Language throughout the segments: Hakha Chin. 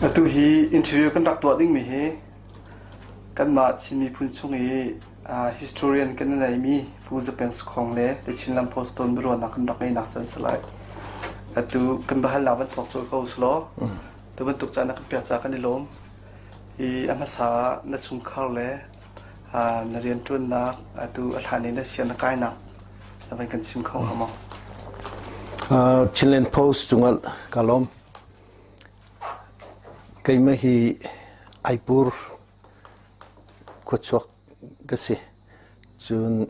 Atu hi interview kan rak tuah dingmi hi kanmah Chin miphun chung i historian kan neimi Pu Za Peng Sakhong le The Chinland Post tawn biaruahnak kan rak ngeihnak caan si lai. Atu kan biahalnak van thawk colh ko usih law tu bantuk caan na kan pek caah kan i lawm. Hi a hmasa ah na chungkhar le na rianṭuannak atu a hlan i na sian na kainak na van kan chim kho hnga maw? Chinland Post cungah ka lawm. Keimah hi Aipur khuachuak ka si. Cun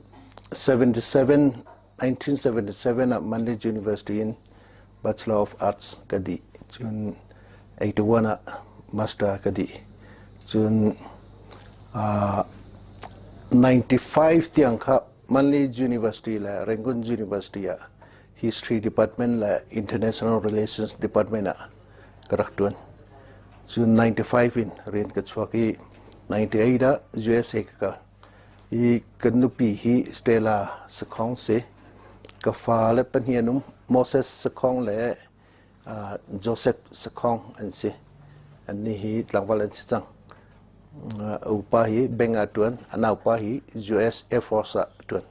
77, 1977 ah Mandalay University in Bachelor of Arts ka dih. Cun 81 ah Master ka dih. Cun uh, 95 tiang kha Mandalay University le Rangoon University ah History Department le International Relations Department ah ka rak ṭuan. Cun 95 in rian ka chuak i 98 ah USA ka kal. I kan nupi hi Stella Sakhong si. Ka fale pahnih an um. Moses Sakhong le uh, Joseph Sakhong an si. Annih hi tlangval an si cang. Uh, upa hi bank ah ṭuan, a naupa hi US Air Force ah ṭuan.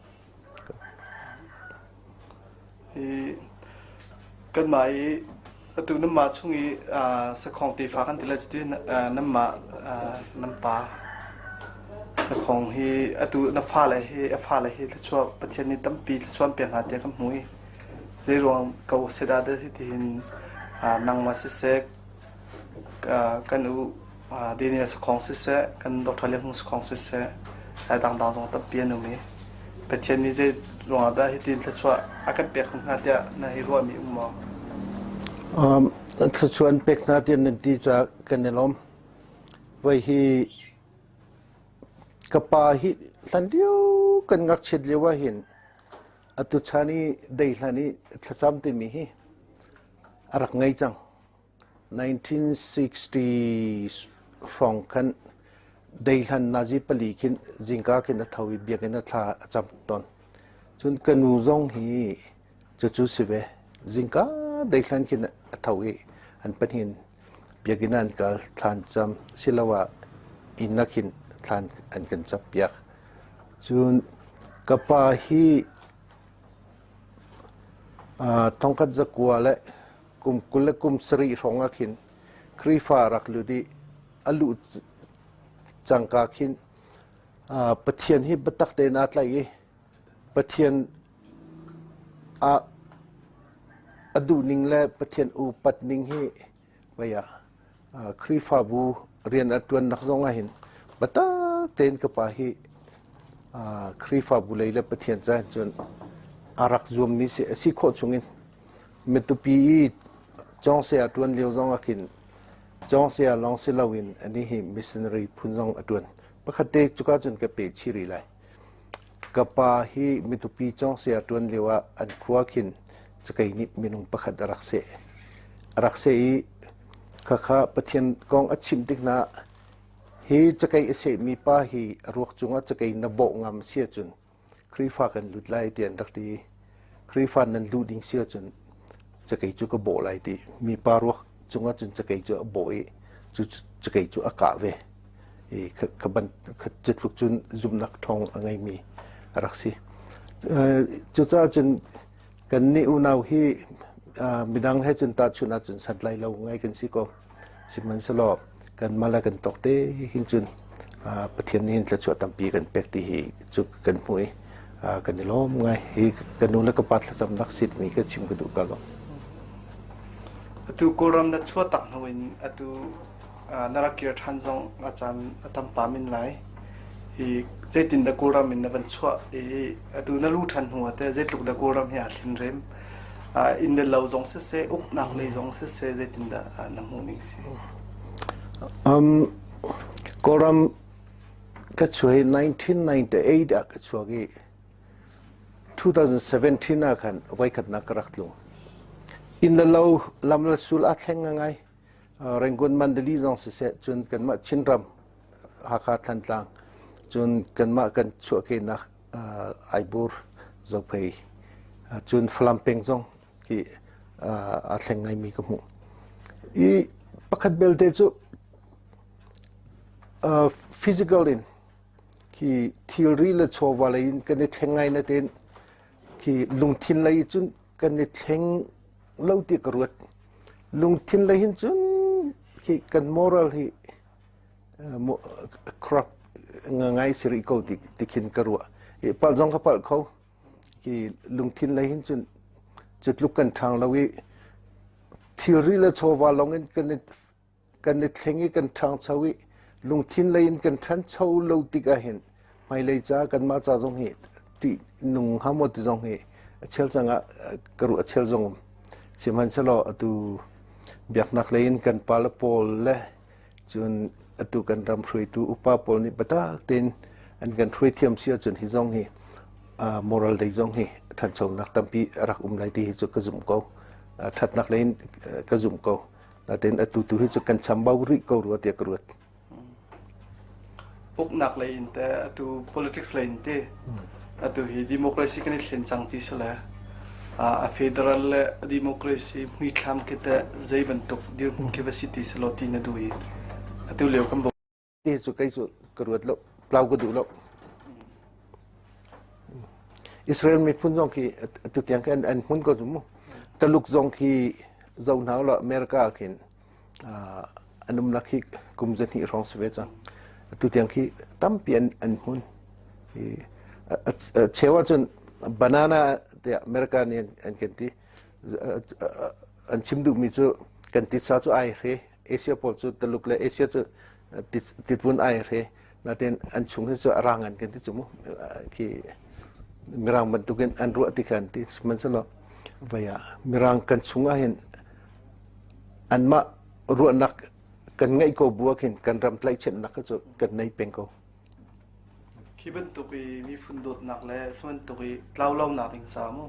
Hi kanmah i atu nanmah chung i sakhong tefa kan ti lai cuti nanmah nan pa sakhong hi atu na fale hi a fale hi thluachuah Pathian nih tampi thluachuah an pek hna tiah kan hmuh i zeiruang ko a si dah hitihin nangmah siseh kan u Daniel sakhong siseh, kan Dr. Lian Hmung sakhong siseh, dangdang zong tampi an um i Pathian nih zei ruangah dah hitin thluachuah a kan pek hnga tiah na hei ruahmi um maw? Um, thluachuah an pek hna tiah nan ti caah kan i lawm. Voi hi ka pa hi hlan lio kan ngakchiat lio ah hin atu chan i dei hlan i thlacam timi hi a rak ngei cang. 1960 hrawng khan deihlan nazi pali khin zingka khin a tho i biakinn a thla a cam tawn. Cun ka nu zong hi cucu si ve. Zingka deihlan khin a tho i an pahnih biakinn ah an kal thlan cam siloah inn ah khin thlan an kan cam piak. Cun ka pa hi thongkhat zakua le kum 20 le kum sarih hrawng ah khin Khrihfa rak lut i a luh cangka khin Pathian hi biatak tein aa tlaih i Pathian a a duhning le Pathian upat ning hi vei ah Khrihfabu rian a ṭuannak zong ah hin biatak tein ka pa hi Khrihfabu lei le Pathian ca cun a rak zuammi si a si khawh chungin Matupi i cawngse a ṭuan lio zong ah khin cawngse ah lawng si loin anih hi missionary phun zong a ṭuan. Pakhat te cuka cun ka pe chih rih lai. Ka pa hi Matupi cawngse a ṭuan lio ah an khua khin cakei nih minung pakhat a rak seh. A rak seh i khakha Pathian kong a chimh tik hna hi cakei a sehmi pa hi a ruak cungah cakei na bawh ngam si ahcun Khrihfa kan lut lai ti an rak ti. Khrihfa nan luh ding si ahcun cakei cu ka bawh lai ti. Mipa ruak cungah cun cakei cu a bawh i cu cakei cu a kah ve. I kha ban kha cutluk cun zumhnak ṭhawng a ngeimi a rak si. Cucaah cun kannih unau hi midang he cun tahchunh ahcun santlai lo ngai kan si ko. Sihmanhsehlaw kanmah le kan tawk te hin cun Pathian nih hin thluachuah tampi kan pek ti hi cu kan hmuh i kan i lawm ngai. Hi ka nu le ka pa thlacamnak sitmi ka chim ka duh ka lawm. Atu Kawlram na chuah tak hnu in atu na rak kir ṭhan zong a caan a tam pah men lai. Hi zeitin dah Kawlram in na van chuah i atu na lu ṭhan hnu ah teh zeitluk dah Kawlram hi aa thlen rem? Inn le lo zong siseh, uknak lei zong siseh, zeitindah na hmuh ning si? Um, Kawlram ka chuah hi 1998 ah ka chuak i 2017 ah khan voikhatnak ka rak tlung. Inn le lo lam le sul aa thleng ngai. Rangoon Mandalay zong siseh cun kanmah Chinram Hakha Thantlang cun kanmah kan chuahkehnak Aibur Zophei cun Falam peng zong hi aa thleng ngaimi ka hmuh. I Pakhat belte cu physical in khi thilri le chawva lei in kan i thleng ngai na tein khi lungthin lei cun kan i thleng lo ti ka ruat. Lungthin lei hin cun khi kan moral hi corrupt ngai si rih ko ti khin ka ruah. Palh zong ka palh kho. Khi lungthin lei hin cun cu tluk kan ṭhang lo i thilri le chawva lawng in kan i kan i thleng i kan ṭhangcho i lungthin lei in kan ṭhancho lo tik ahhin hmailei ca kanmah ca zong hi ṭih nung hnga maw ti zong hi a chel cang ah ka ruah a chel zong um. Sihmanhsehlaw atu biaknak lei in kan pale pawl le cun atu kan ram hruaitu upa pawl nih biatak tein an kan hruai thiam si ahcun hi zong hi moral lei zong hi ṭhanchonak tampi a rak um lai ti hi cu ka zumh ko. Ṭhatnak lei in ka zumh ko. Natin atu tu hi cu kan chambau rih ko rua tiah ka ruat. Uknak lei in te atu politics lei in te atu hi democracy kan i thlen cang ti sile a federal le democracy muithlam khi te zei bantuk dirhmun khi va si ti selaw ti na duh i atu lio kan Ti cu kei cu ka ruat lo, tlau ka duh lo. Israel miphun zong khi atu tiang khi an hmun ko cu mu. Taluk zong khi zo hna lo America khin an umnak khi kum zahnih hrawng si ve cang. Atu tiang khi tampi an hmun. Cheu ahcun banana tiah America nih an kan ti. An chim duhmi cu kan titsa cu ai hre. Asia pawl cu Taluk le Asia cu titvun ai hre natin an chung hi cu a rang an kan ti cu mu khi mirang bantukin an ruah ti khan ti sihmanhsehlaw vei ah mirang kan chung ah hin anmah ruahnak kan ngeih ko bu ah khin kan ram tlaihchannak cu kan nei peng ko. Khi bantuk i miphun dawtnak le khi bantuk i tlaulonak ding ca mu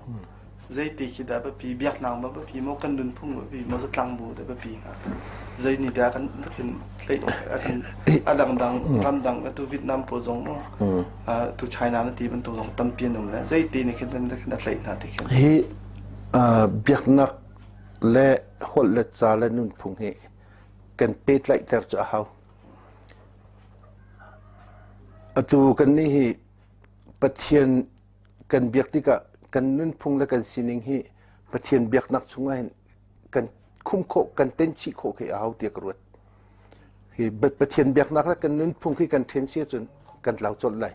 zeiti khi dah biapi biaknak ma biapi maw kan nunphung biapi maw zatlang bu dah biapi hnga zei nih dah kan kan kan a dangdang ramdang atu Vietnam pawl zong mu tu China na ti bantuk zong tampi an um le zeiti nih khin khin a tlaih hna ti khin Hi biaknak le holh le ca le nunphung hi kan pehtlaihter cu a hau. Atu kannih hi Pathian kan biak tikah kan nunphung le kan sining hi Pathian biaknak chungah hin kan khum khawh, kan tenchih khawh khi a hau tiah ka ruat. Hi Pathian biaknak le kan nunphung khi kan ṭhen si ahcun kan tlau colh lai.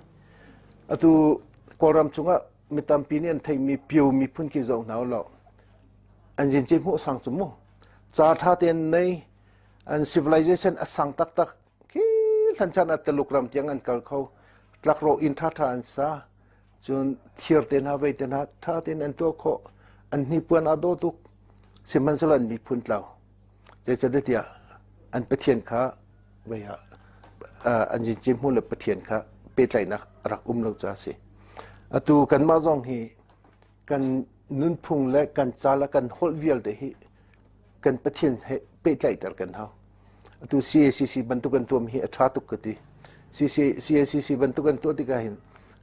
Atu Kawlram chungah mi tampi nih an theihmi Pio miphun khi zoh hna u law an zinci hmuh sang cu mu. Ca ṭha tein nei, an civilization a sang taktak khi hlanchan ah Taluk ram tiang an kal kho tlakrawh inn ṭhaṭha an sa cun thir te hna vei te hna ṭha tein an tuah khawh an hnipuan aa dawh tuk sihmanhsehlaw an miphun tlau zeicahtiah an pathian kha vei ah an zinci hmu le pathian kha pehtlaihnak a rak um lo ca a si atu kanmah zong hi kan nunphung le kan ca le kan holh vialte hi kan Pathian he pehtlaihter kan hau. Atu CACC bantuk an tuam hi a ṭha tuk ka ti. CACC bantuk an tuah tikah hin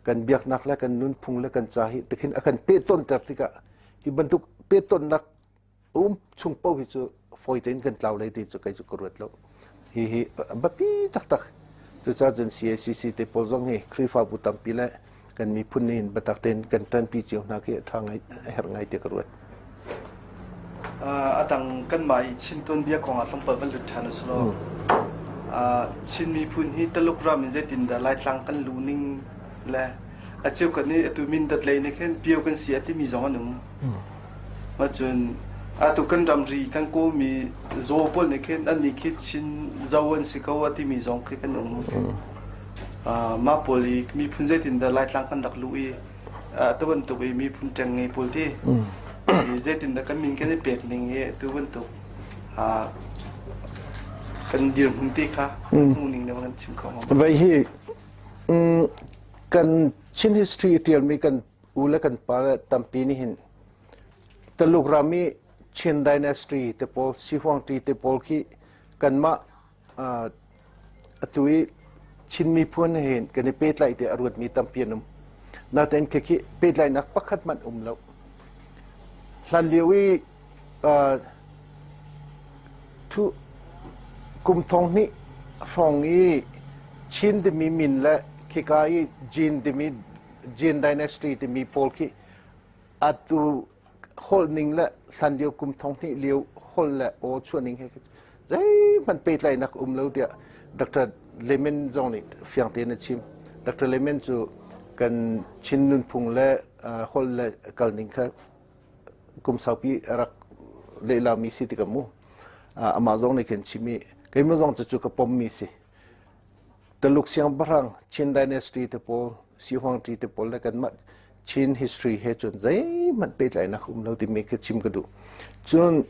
kan biaknak le kan nunphung le kan ca hi tikhin a kan pehtonter tikah hi bantuk pehtonnak um chung paoh hi cu fawi tein kan tlau lai ti cu kei cu ka ruat lo. Hi hi biapi taktak. Cucaah cun CACC te pawl zong hi Khrihfabu tampi le kan miphun nih hin biatak tein kan ṭanpi cio hna khi a ṭha ngai a herh ngai ti ka ruat. A dang kanmah i Chin tuanbia kong ah tlawmpal van lut ṭhan usulaw Chin miphun hi Taluk ram in zeitindah Laitlang kan luh ning le a cheukhat nih atu Mindat lei nih khin Pio kan si a timi zong an um. Cun atu kan ramri kan kawlmi zaw pawl nih khin annih khi Chin zo an si ko a timi zong khi kan um. Mah pawl i miphun zeitindah Laitlang kan rak luh i atu bantuk i miphun ṭengnge pawl ti zeitindah kan min kan i pek ning i atu bantuk kan dirhmun te kha hmuh ning na kan chim kho hnga Vei hi kan Chin history ṭialmi kan u le kan pa le tampi nih hin Taluk ram i Chin dynasty te pawl Sihuangti te pawl khi kanmah atu i Chin miphun he kan i pehtlaih te a ruatmi tampi an um. Natein khi pehtlaihnak pakhat hmanh um lo. Hlan lio i Kum thong hnih hrawng i Chin timi min le khika i Jin timi Jin Dynasty timi pawl khi atu holh ning le hlan lio kum thong hnih lio holh le aw chuah ning he zeihmanh pehtlaihnak um lo tiah Dr. Lehman zong nih fiang tein a chim. Dr. Lehman cu kan Chin nunphung le holh le kal ning kha kum saupi a rak lehlami si tikah mu amah zong nih khin chim i keimah zong cu ka pommi si. Taluk siangpahrang Chin Dynasty te pawl, Si Huangṭi te pawl le kanmah Chin history he cun zeihmanh pehtlaihnak um lo timi khi chim ka duh. Cun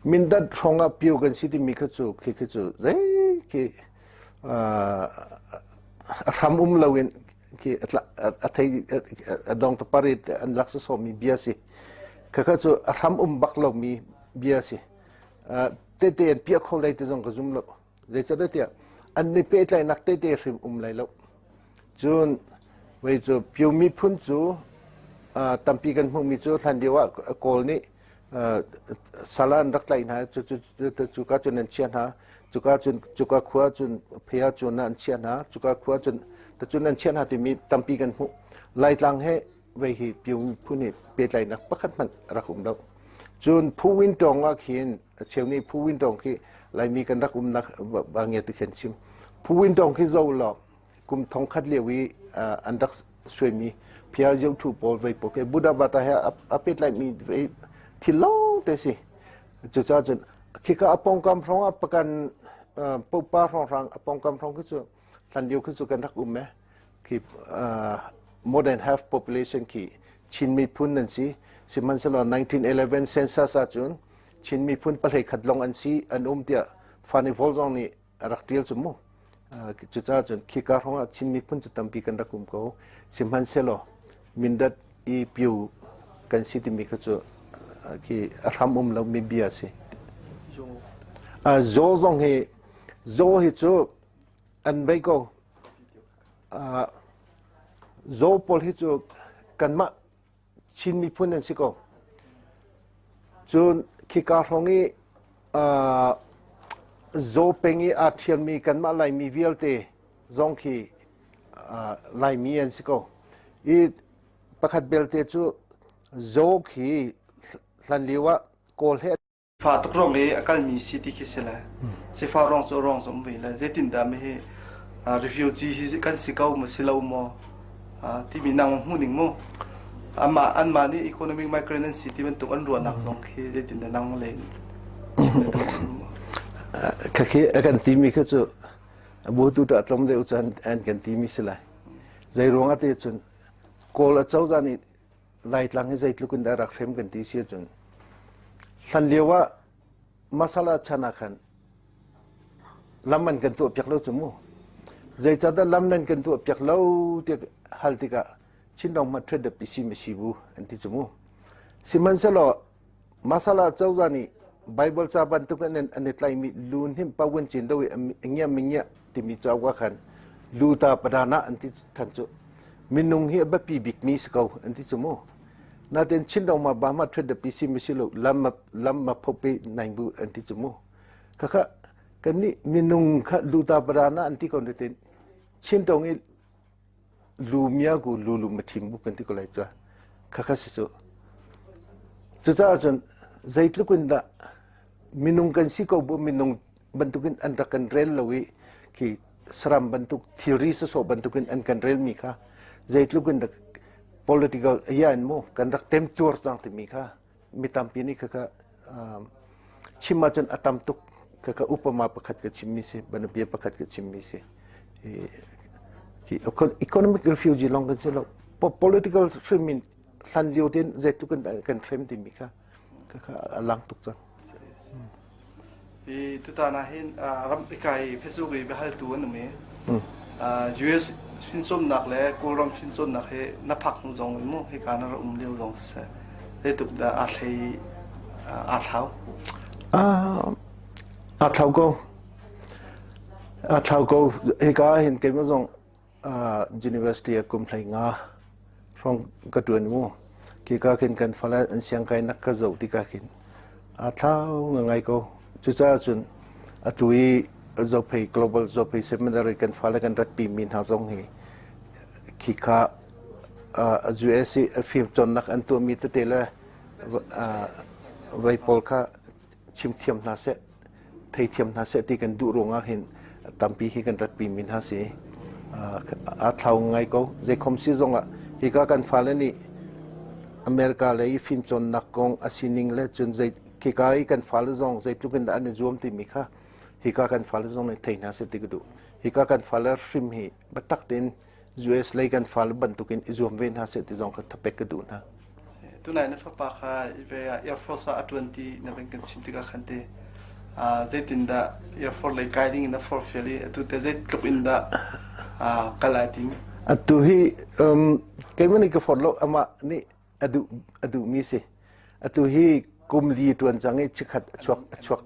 Mindat hrawng ah pio kan si timi kha cu khi khi cu zei khi a hram um lo in khi a thei a dong ta parit an lak sawmi bia si. Khakha cu a hram um bak lomi bia si. Tete an piah kho lai ti zong ka zum lo. Zeicahtiah an i pehtlaihnak tete hrim um lai lo. Cun wei cu Pyu miphun cu tampi kan hmuhmi cu hlan lio ah Kawl nih sala an rak tlaih hna cuka cun an chiah hna cuka cun cuka khua cun phea cun an chiah hna cuka khua cun tacun an chiah hna timi tampi kan hmuh. Laitlang he vei hi Pyu miphun hi pehtlaihnak pakhat hmanh rak um lo. Cun Phu Win Tawng ah khin a cheu nih Phu Win Tawng khi Laimi kan rak umnak ba ngia ti khin chim. Phu Win Tawng khi zo law kum thong khat lio i an rak suaimi phia zeu thu pawl vei pawl ke Buddha bata he a pehtlaihmi vei thil lawng te si. Cucaah cun khika a pongkam hrawng ah pakan popa hrawnghrang a pongkam hrawng khi cu hlan lio khi cu kan rak um e. Khi more than half population khi Chin miphun an si. Sihmanhsehlaw 1911 census ahcun Chin miphun pahlei khat lawng an si an um tiah Fani Vol zong nih a rak ṭial cu mu. Cucaah cun khika hrawng ah Chin miphun cu tampi kan rak um ko. Sihmanhsehlaw Mindat i pyu kan si timi kha cu khi a hram um lomi bia a si. Zaw zong hi zaw hi cu an bei ko. Zaw pawl hi cu kanmah Chin miphun an si ko. Cun khika hrawng i Zaw peng i aa ṭhialmi kanmah Laimi vialte zong khi Laimi an si ko. I pakhat belte cu Zaw khi hlan lio ah Kawl he Fa tuk ruang i a kalmi si ti khi si le sifah ruang cu ruang zong um ve le zeitindah mi hi refugee hi kan si ko maw si lo maw timi nang hmuh ning mu amah anmah nih economic migrant an si ti bantuk an ruahnak zong khi zeitindah nang len Khakhi a kan timi kha cu bu tu ta tlom deuh cun an kan timi si lai. Zei ruang ah te cun Kawl acozah nih Laitlang hi zeitluk in dah rak hrem kan ti si ahcun hlan lio ah masala chan ah khan lam an kan tuah piak lo cu mu. Zeicahdah lam nan kan tuah piak lo tiah hal tikah Chinrang ma thret da pisi masi bu an ti cu mu. Sihmanhsehlaw Masala cozah nih Bible ca bantuk in an i tlaimi lu hnim pawun cin do i ngia mingia timi cauk ah khan lu ta padana an ti than cu minung hi a biapi bikmi si ko an ti cu mu. Natin Chin ma ba ma thret da pisi misi lo lam lam ma phope naing bu an ti cu mu. Khakha kan nih minung kha lu ta padana an ti ko natin Chin tong i lu mia ku lu lu ma thim bu kan ti ko lai cua khakha si cu cucaah cun zeitluk in dah minung kan si ko bu minung bantukin an rak kan rel lo i khi saram bantuk thilri sasawh bantukin an kan relmi kha zeitluk in dah political ya in mu kan rak temtuar cang timi kha mi tampi nih khakha chim ahcun a tam tuk khakha upama pakhat ka chimmi si banabia pakhat ka chimmi si economic refugee long kan si lo political hrim in hlan lio ten zeitluk in kan hrem timi kha khakha a lang tuk cang I tutan ah hin ram ikai Facebook i biahaltu an um i US fimcawnnak le Kawlram fimcawnnak hi na phak hnu zong in mu hika na rak um lio zong siseh zeitluk dah aa thlei aa thlau? Aa thlau ko. Aa thlau ko. Hika ah hin keimah zong University ah kum hlei nga hrawng ka ṭuan mu. Khika khin kan fale an siangkainak ka zoh tikah khin aa thlau ngai ko. Cucaah cun atu i Zophei Global Zophei Seminary kan fale kan ratpi mi hna zong hi khikha US i fimcawnnak an tuahmi tete le vei pawl kha chimthiam hna seh, theithiam hna seh ti kan duh ruangah hin tampi hi kan ratpi mi hna si. Aa thlau ngai ko. Zeikhom si zongah hika kan fale nih America lei fimcawnnak kong a sining le cun zei khika i kan fale zong zeitluk in dah an i zuam timi kha hika kan fale zong nih thei hna seh ti ka duh. Hika kan fale hrim hi biatak tein US lei kan fale bantukin i zuam ve hna seh ti zong kha thapek ka duh hna. Tunai na fapa kha ve ah Air Force ah a ṭuan ti na van kan chim tikah khan te zeitindah Air Force lei kai ding in na forhfial i atu te zeitluk in dah kal ai tim? Atu hi keimah nih ka forh lo amah nih a duh a duhmi si. Atu hi kum li ṭuan cang i chikkhat a chuak a chuak.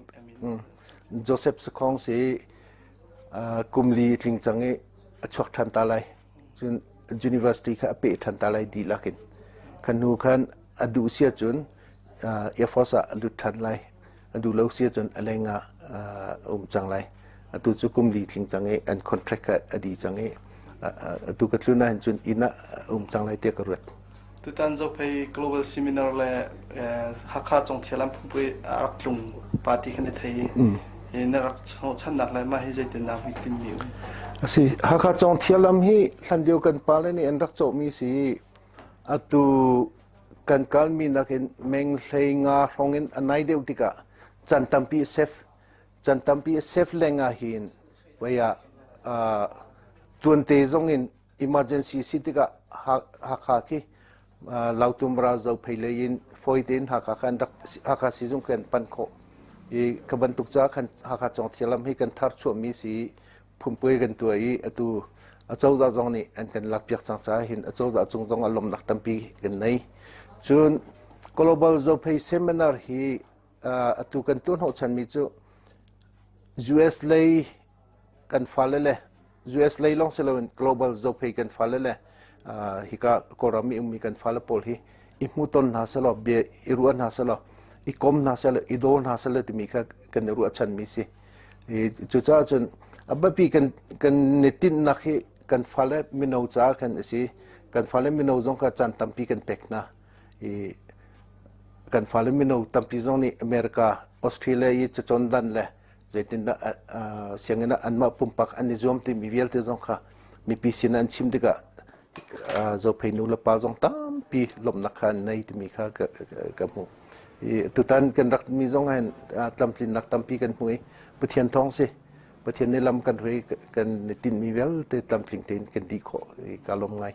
Joseph Sakhong si kum li tling cang i a chuak ṭhan ta lai. Cun university kha a peh ṭhan ta lai dihlak in. Kha hnu khan a duh si ahcun Air Force ah a lut ṭhan lai. A duh lo si ahcun a leng ah um cang lai. Atu cu kum li tling cang i an contract kha a dih cang i atu ka tlun ahhin cun inn ah um cang lai tiah ka ruat. Tutan Zophei Global Seminar le Hakha Congthia lam phungpui a rak tlung party khan i thei i na rak hnawhchannak le mah hi zeitindah hmuitinh mi um? Asi Hakha Congthia lam hi hlanlio kan pale nih an rak cawhmi si atu kan kalmi nakin meng hlei nga hrawng in a nai deuh tikah can tampi sef can tampi sef leng ah hin waya tuante zong in emergency si tikah Hakha khi Lautumra Zophei lei in fawi tein Hakha khan rak Hakha sizung kan pan khawh i ka bantuk ca khan Hakha Congthia lam hi kan thar chuahmi si phunpuai kan tuah i atu acozah zong nih an kan lakpiak cang caah hin acozah cung zong a lawmnak tampi kan nei cun global Zophei seminar hi atu kan tuah hnawhchanmi cu US lei kan fale le US lei lawng si loin global zophei kan fale le hika Kawlram i ummi kan fale pawl hi i hmuton hna selaw bia i ruah hna selaw i kom hna selaw i daw hna selaw timi kha kan i ruahchanmi si. Cucaah cun a biapi kan kan i tinhnak hi kan fale mino caah khan a si. Kan fale mino zong kha caan tampi kan pek hna. I kan fale mino tampi zong nih America, Australia i cacawn dan le zeitindah sianginn ah anmah pumpak an i zuam timi vialte zong kha mipi sin an chim tikah zophei nu le pa zong tampi lawmhnak kha an nei timi kha ka hmuh. I tutan kan rak mi zong hin tlamtlinnak tampi kan hmu i Pathian thawng si Pathian nih lam kan hrui kan i tinhmi vialte tlamtling tein kan dih khawh i ka lawm ngai.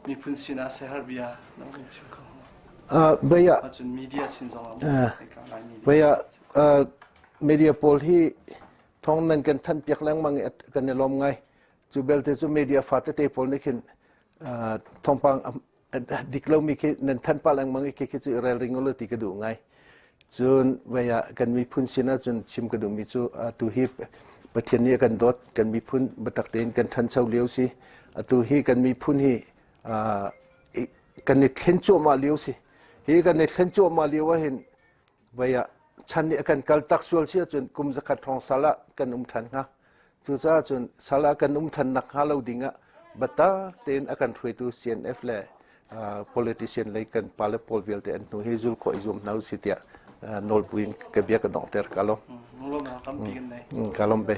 Miphun sinah sehar bia na kan chim kho. Baya Cun media sin zong ah Baya media pawl hi thawng nan kan thanh piak lengmang i kan i lawm ngai. Cu belte cu media fa tete pawl nih khin thawngpang dik lomi khi nan thanh pah lengmang i khi cu i relring u law ti ka duh ngai. Cun vei ah kan miphun sin ahcun chim ka duhmi cu atu hi Pathian nih a kan dawt, kan miphun biatak tein kan ṭhancho lio si. Atu hi kan miphun hi kan i thlen cuahmah lio si. Hi kan i thlen cuahmah lio ahhin Vei ah chan nih a kan kal tak sual si ahcun kum zakhat hrawng sal ah kan um ṭhan hnga. Cucaah cun sal ah kan um ṭhan nak hnga lo ding ah biatak tein a kan hruaitu CNF le politician lei kan pale pawl vialte an hnu hi zul khawh i zuam hna usih tiah nawl buin ka bia ka donghter ka lawm. Ka lawm be.